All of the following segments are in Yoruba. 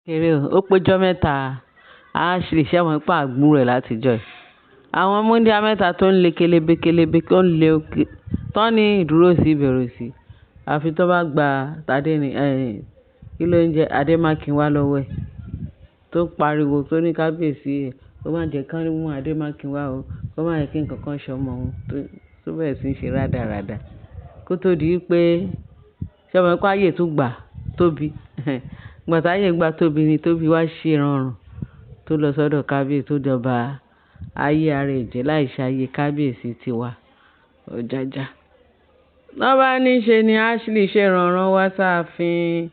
Kéré o, ó péjọ mẹ́ta. Ashley ṣé mọ̀ pé àgbúrò ẹ̀ látijọ́ yìí. Àwọn múndíá mẹ́ta tó ń le kelebe kelebe tó ń le tán ní ìdúró sí ìbẹ̀rù sí. Àfi tó bá gba Tádé ní, kí ló ń jẹ Adémákinwá lọ́wọ́ ẹ̀. Tó pariwo tó ní kábíyèsí, kó má jẹ́ kí wọ́n mú Adémákinwá o, kó má jẹ́ kí ǹkan kan ṣọmọ òun tó bẹ̀rẹ̀ sí í ṣe rádaràda. Kó tó di pé ṣé o mọ̀ pé ayé tún gbà Tóbi. Ìgbà tí ayé gba Tóbi ni Tóbi wá ṣe ìrọ̀rùn tó lọ sọ́dọ̀ kábíyèsí tó jọba ayé ara ẹ̀ jẹ́ láì ṣe ayé kábíyèsí tiwa. Ọ̀jájá. Lọ́ bá ní ṣe ni Ashley ṣe ìrànràn wá sáàfin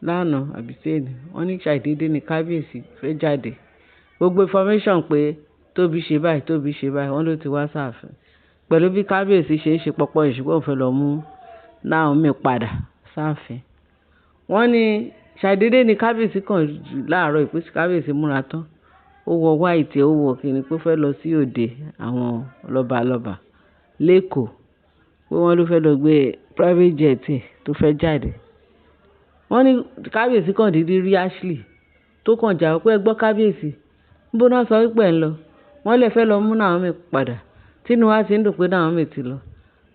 lánàá àbí sẹ́ni. Wọ́n ní ṣàìdédé ni kábíyèsí fẹ́ jáde. Gbogbo information pé Tóbi ṣe báyìí, Tóbi ṣe báyìí, wọ́n ló ti wá sáàfin. Pẹ̀lú bí kábíyèsí ṣe ń ṣe pọpọ ìṣùgbọ́n òun fẹ́ lọ mú Naomi padà sáàfin. Wọ́n ní ṣàìdédé ni kábíyèsí kan láàárọ̀ ìpè tí kábíyèsí múra tán. Ó wọ white, ó wọ kíni pé ó fẹ́ lọ sí òde àwọn lọ́balọ́ba l'Ékòó. Pé wọ́n ló fẹ́ lọ gbé private jet tó fẹ́ jáde. Wọ́n ní kábíyèsí kan dìde rí Ashley tó kàn jà pé ẹ gbọ́ kábíyèsí. Níbo náà sọ wípé ẹ̀ ń lọ. Wọ́n lè fẹ́ lọ mú Naomi padà. Tínú wa ti ń dùn pé Naomi ti lọ.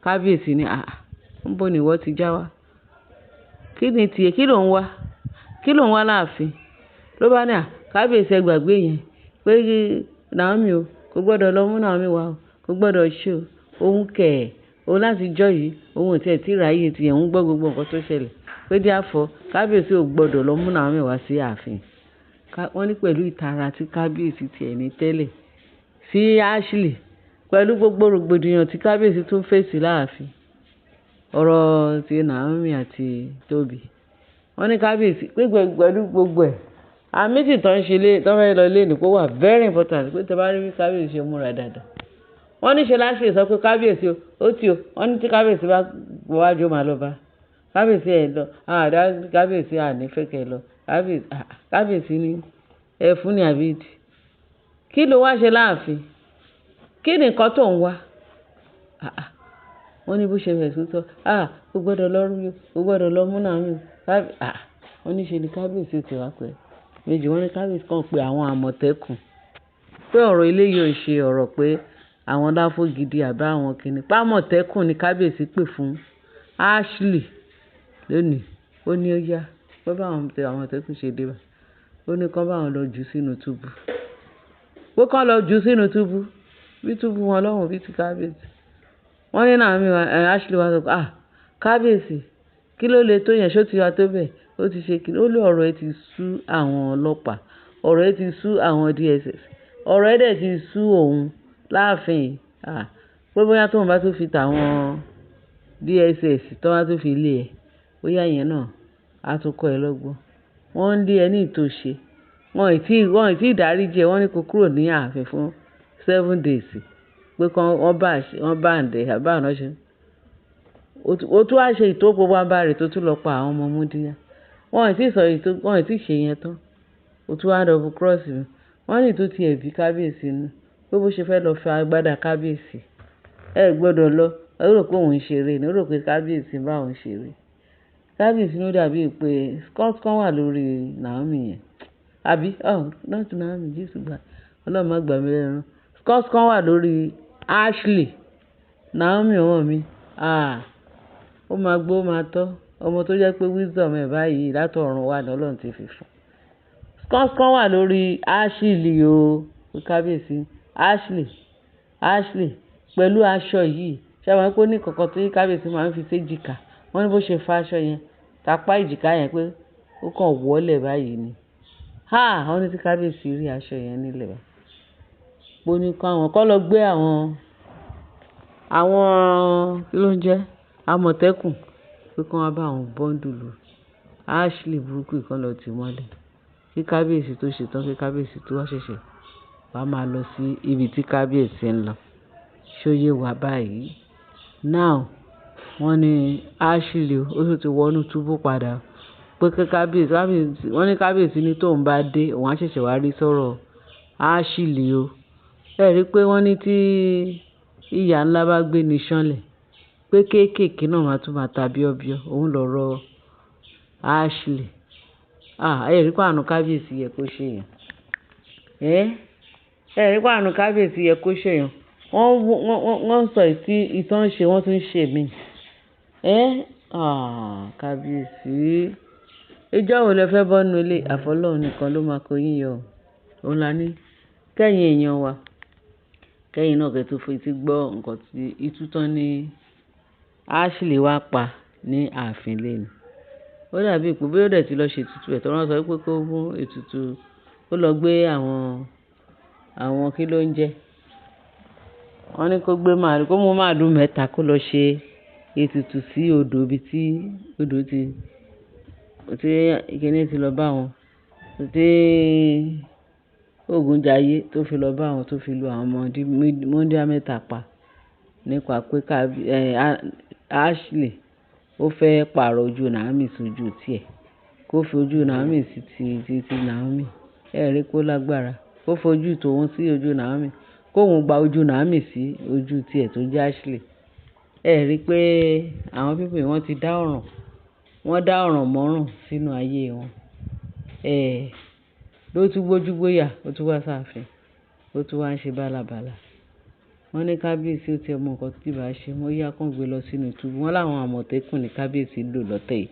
Kábíyèsí ní, àáà, níbo ni ìwọ ti já wá? Kí ni tiẹ̀? Kí ló ń wá? Kí ló ń wá láàfin? Ló bá ní à, kábíyèsí ẹ gbàgbé yẹn. Pé Naomi o, kò gbọdọ̀ lọ mú Naomi wá o, kò gbọdọ̀ ṣe o. Òun kẹ̀ ẹ́, òun láti jọ́ yìí, òun ò tí ì ráyè tí ẹ̀ ń gbọ́ gbogbo nǹkan tó ṣẹlẹ̀. Pé therefore kábíyèsí ò gbọdọ̀ lọ mú Naomi wá sí ààfin. Wọ́n ní pẹ̀lú ìtara tí kábíyèsí ti ẹ̀ ní tẹ́lẹ̀ sí Ashley, pẹ̀lú gbogbo rògbòdìyàn tí kábíyèsí tún fèsì láàfin. Ọ̀rọ̀ tí Naomi àti Tóbi. Wọ́n ní kábíyèsí pé pẹ̀lú gbogbo ẹ̀. A meeting tó ń ṣe lé, tó fẹ́ lọ lé ní pé ó wà very important pé tí ẹ bá rí bí kábíyèsí ṣe múra dáadáa. Wọ́n ní ṣe Ashley sọ pé kábíyèsí o, ó ti o. Wọ́n ní tí kábíyèsí bá wájú ó máa lọ bá. Kábíyèsí ẹ lọ. Àdá kábíyèsí à ní fẹ́ kẹ́ ẹ lọ. Kábíyèsí, àà, kábíyèsí ní ẹ fún ní àbí ìdí. Kí ló wá ṣe láàfin? Kí ni nǹkan tó ń wá? Àà, wọ́n ní bó ṣe bẹ̀rẹ̀ sí í sọ, àà, kò gbọdọ̀ lọ rú o, kò gbọdọ̀ lọ mú Naomi o. Àà, wọ́n ní ṣe ni kábíyèsí ti wá pẹ́. Méjì wọ́n ní kábíyèsí kan pé àwọn àmọ̀tẹ́kùn. Pé ọ̀rọ̀ eléyìí ò ṣe ọ̀rọ̀ pé àwọn dáfó gidi àbí àwọn kíni. Pé àmọ̀tẹ́kùn ni kábíyèsí pè fún Ashley lónìí. Ó ní ó yá. Pé bá àwọn àmọ̀tẹ́kùn ṣe dé bá. Ó ní kí wọ́n bá wọn lọ jù sínú túbú. Pé kí wọ́n lọ jù sínú túbú. Bí túbú wọn lọ́hùn bí ti kábíyèsí. Wọ́n ní Naomi wá, Ashley wá sọ pé, à, kábíyèsí, kí ló lè tó yẹn? Ṣé ó ti wá tó bẹ́ẹ̀? Ó ti ṣe kíni? Ó ní ọ̀rọ̀ ẹ ti sú àwọn ọlọ́pàá. Ọ̀rọ̀ ẹ ti sú àwọn DSS. Ọ̀rọ̀ ẹ dẹ̀ ti sú òun láàfin. À, pé bóyá tóun bá tún fi tàwọn DSS tó bá tún fi lé ẹ, bóyá ìyẹn náà á tún kọ́ ẹ lọ́gbọ́n. Wọ́n ń lé ẹ ní ìtòsí. Wọ́n ì tí dáríji ẹ, wọ́n ní kó kúrò ní ààfin fún 7 days. Pé kí wọ́n bá, wọ́n ban ẹ, àbí báwo ni wọ́n ṣe. Ó tún wá ṣe ìtó bá rẹ̀ tó tún lọ pa àwọn ọmọ múndíá. Wọ́n ì tí sọ èyí tó, wọ́n ì tí ṣe yẹn tán. Ó tún wá double cross mi. Wọ́n ní tó ti ẹ̀ bí kábíyèsí nínú. Pé bó ṣe fẹ́ lọ fẹ́ agbádá kábíyèsí. Ẹ gbọdọ̀ lọ. Ó rò pé òun ń ṣeré ni. Ó rò pé kábíyèsí ń bá òun ṣeré. Kábíyèsí ló dàbí pé scott kan wà lórí Naomi yẹn. Àbí? Oh, not Naomi, Jésù gbà. Ọlọ́run má gbà mí lẹ́nu. Scott kan wà lórí Ashley. Naomi ọmọ mi. Ah, ó máa gbó, ó máa tọ́. Ọmọ tó jẹ́ pé wisdom ẹ̀ báyìí látọ̀run wá ní Ọlọ́run ti fi fún. Scott kan wà lórí Ashley o. Kábíyèsí. Ashley, Ashley pẹ̀lú aṣọ yìí. Ṣé ẹ mọ̀ pé ó ní kankan tí kábíyèsí máa ń fi sí èjìká. Wọ́n ní bó ṣe fa aṣọ yẹn, tàpá èjìká yẹn pé ó kàn wọ́lẹ̀ báyìí ni. Ha! Wọ́n ní tí kábíyèsí rí aṣọ yẹn nílẹ̀ báyìí. Pé ó ní kí àwọn kó lọ gbé àwọn, àwọn kí ló ń jẹ́? Àmọ̀tẹ́kùn pé kí wọ́n bá àwọn bundle Ashley burúkú yìí kan lọ tì mọ́lẹ̀. Kí kábíyèsí tó ṣe tán, kí kábíyèsí tó wá ṣẹ̀ṣẹ̀ wá máa lọ sí ibi tí kábíyèsí ń lọ. Ṣé ó yé wa báyìí? Now, wọ́n ní Ashley ó tún ti wọ inú túbú padà. Pé kí kábíyèsí, kábíyèsí, wọ́n ní kábíyèsí ní tóun bá dé, òun á ṣẹ̀ṣẹ̀ wá rí sọ́rọ̀ Ashley o. Ẹ rí i pé wọ́n ní tí ìyá ńlá bá gbé ní ṣánlẹ̀, pé kéékèèké náà máa tún máa ta bíọ́bíọ́. Òun lọ̀rọ̀ Ashley. Ah, ẹ rí pé àánú kábíyèsí yẹ kó ṣe èèyàn. Ẹ́, ẹ rí pé àánú kábíyèsí yẹ kó ṣe èèyàn. Wọ́n ń sọ èyí tí ìtàn ń ṣe, wọ́n tún ń ṣe mí. Ẹ́, ah, kábíyèsí. Ijọ́ wo lẹ fẹ́ bọ́ nínú ilé? Àfọlọ́run nìkan ló máa kó yín yọ. Òun la ní. Kẹ́yìn èèyàn wa. Kẹ́yìn náà kẹ́ tó fi etí gbọ́ nǹkan tí itú tán ní Ashley wá pa ní ààfin lónìí. Ó dàbí pé bóyá ó dẹ̀ ti lọ ṣe ètùtù ẹ̀, torí wọ́n sọ wípé kó mú ètùtù, kó lọ gbé àwọn kí ló ń jẹ? Wọ́n ní kó gbé màálù, kó mú màálù mẹ́ta kó lọ ṣe ètùtù sí odò ibi tí odò ti, tí kíní ti lọ bá wọn, tí Ògúnjáyé tó fi lọ bá wọn, tó fi lu àwọn ọmọ wúńdíá mẹ́ta pa nípa pé Ashley ó fẹ́ pààrọ̀ ojú Naomi sí ojú tí ẹ. Kó fi ojú Naomi sí ti Naomi. Ẹ rí pé ó lágbára. Kó fi ojú tòun sí ojú Naomi. Kó òun gba ojú Naomi sí ojú tí ẹ tó jẹ́ Ashley. Ẹ rí pé àwọn people yìí wọ́n ti dá ọ̀ràn, wọ́n dá ọ̀ràn mọ́ràn sínú ayé wọn. Ẹ, ló tún gbójú gbóyà, ó tún wá sáàfin, ó tún wá ń ṣe bálabàla. Wọ́n ní kábíyèsí ó ti mọ nǹkan tí bá ṣe, wọ́n yá kán gbé lọ sínú túbú. Wọ́n láwọn àmọ̀tẹ́kùn ní kábíyèsí lò lọ́tẹ̀ yìí.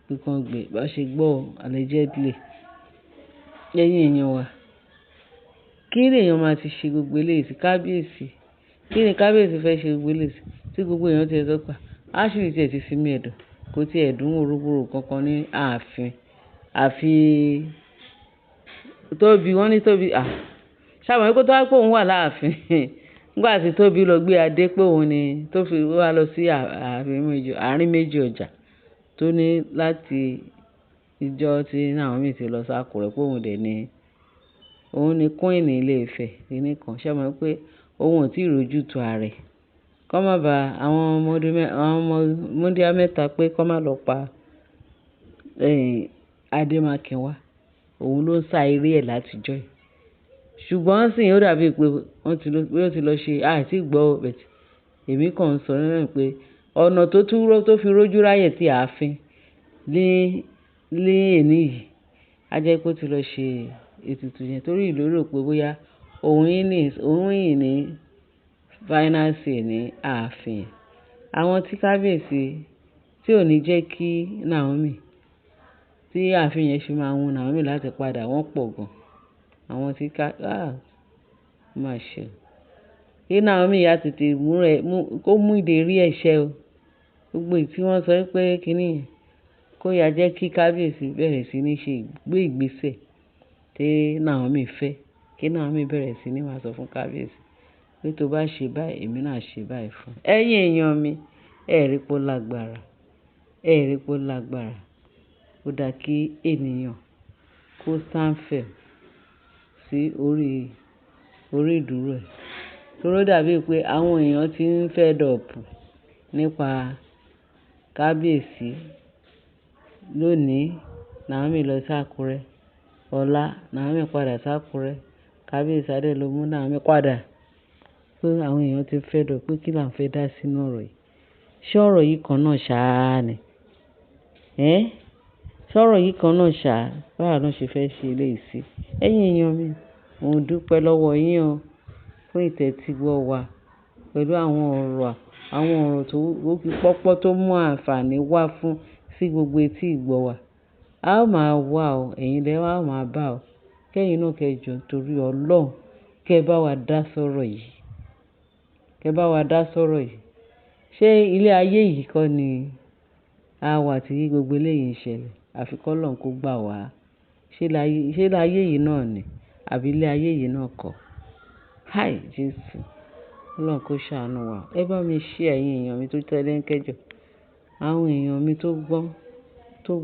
Pé kán gbé, bá ṣe gbọ́ allegedly. Ẹ̀yin èèyàn wa. Kí ni èèyàn máa ti ṣe gbogbo eléyìí sí kábíyèsí? Kí ni kábíyèsí fẹ́ ṣe gbogbo eléyìí sí? Tí gbogbo èèyàn tí ẹ sọ pé Ashley tí ẹ ti sinmi ẹ̀dọ̀, kò tí ẹ dùn worowóró kankan ní ààfin. Àfi Tóbi, wọ́n ní Tóbi, à, ṣé àwọn wípé tó bá pé òun wà láàfin. Nígbà tí Tóbi lọ gbé adé pé òun ni tó fi wá lọ sí àárín méjì ọjà tó ní láti ìjọ tí Naomi ti lọ sí Àkúrẹ́ pé òun dẹ̀ ni, òun ni queen ilé Ifẹ̀ kíní kan. Ṣé o mọ̀ pé òun ò tí ì rojú tu ààrẹ. Kọ́ má ba àwọn ọmọdé àwọn ọmọ wúńdíá mẹ́ta pé kó má lọ pa, Adémákinwá. Òun ló ń sá eré ẹ̀ láti ìjọ yìí. Ṣùgbọ́n sì ó dàbí pé wọ́n ti lọ, pé ó ti lọ ṣe, a tí gbọ́ ọ, but èmi kàn ń sọ nínú pé ọ̀nà tó tún ró, tó fi rójú ráyè tí ààfin ní èní yìí, a jẹ́ pé ó ti lọ ṣe ètùtù yẹn torí ìlú rò pé bóyá òun yìí ní final say ní ààfin. Àwọn tí kábíyèsí tí ò ní jẹ́ kí Naomi, tí ààfin yẹn ṣe máa wun Naomi láti padà, wọ́n pọ̀ gan. Àwọn tí ká, ah, má ṣe. Kí Naomi yá tètè mú rẹ̀, mú, kó mú ìdérí ẹ̀ ṣẹ o. Gbogbo èyí tí wọ́n sọ wípé kíní yẹn, kó yá jẹ́ kí kábíyèsí bẹ̀rẹ̀ sí ní ṣe gbé ìgbésẹ̀ tí Naomi fẹ́. Kí Naomi bẹ̀rẹ̀ sí ní máa sọ fún kábíyèsí pé tó bá ṣe báyìí, èmi náà ṣe báyìí fún ẹ. Ẹ̀yin èèyàn mi, ẹ rí pé ó lágbára. Ẹ rí pé ó lágbára. Ó dá kí ènìyàn kó stand firm sí orí ìdúró ẹ̀. Torí ó dàbí pé àwọn èèyàn tí ń fed up nípa kábíyèsí lónìí. Naomi lọ sí Àkúrẹ́. Ọ̀la Naomi padà sí Àkúrẹ́. Kábíyèsí Adé ló mú Naomi padà. Pé àwọn èèyàn tí fed up pé kí là ń fẹ́ dá sínú ọ̀rọ̀ yìí. Ṣé ọ̀rọ̀ yìí kan náà ṣáá ni? Ẹ́, ṣé ọ̀rọ̀ yìí kan náà ṣáá? Báwo ni wọ́n ṣe fẹ́ ṣe eléyìí sí? Ẹ̀yin èèyàn mi, mo dúpẹ́ lọ́wọ́ yín o fún ìtẹ́tígbọ́ wa pẹ̀lú àwọn ọ̀rọ̀ tó fi pọ́pọ́ tó mú àǹfààní wá fún sí gbogbo etí ìgbọ́ wa. A ó máa wá o, ẹ̀yin lẹ a ó máa bá o. Kẹ́yìn náà kẹ́ jọ torí Ọlọ́run, kí ẹ bá wa dá sọ̀rọ̀ yìí. Kí ẹ bá wa dá sọ̀rọ̀ yìí. Ṣé ilé ayé yìí kọ́ ni a wà tí gbogbo eléyìí ń ṣẹlẹ̀? Àfi kọ́ Ọlọ́run kó gbà wá. Ṣé ilé ayé yìí náà ni? Àbí ilé ayé yìí náà kọ́? Hi Jesu. Ọlọ́run kó ṣàánú wa. Ẹ bá mi share ẹ̀yin èèyàn mi tó tẹ́lẹ̀ ń kẹjọ. Àwọn èèyàn mi tó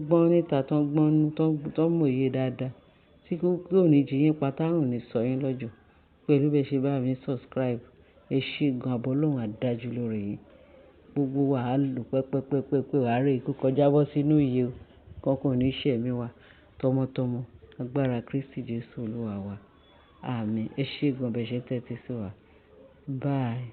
gbọ́n níta, tó gbọ́n nú, tó mọ̀ye dáadáa, tí kò ní jí yín pa, tárùn ní sọ yín lọ́jọ́. Pẹ̀lú bí ẹ ṣe bá mi subscribe. Ẹ ṣé gan, àbọ̀ Ọlọ́run á dájú lórí yín. Gbogbo wa á lò pẹpẹpẹpẹ, wà á rí ikú kọjá bọ́ sínú ìyè o. Nǹkan kan ò ní ṣe ẹ̀mí wa tọmọtọmọ. Agbára Kristi Jesu Olúwa wa. Àmín. Ẹ ṣé gan bí ẹ ṣe ń tẹ́tí sí wa. Bye.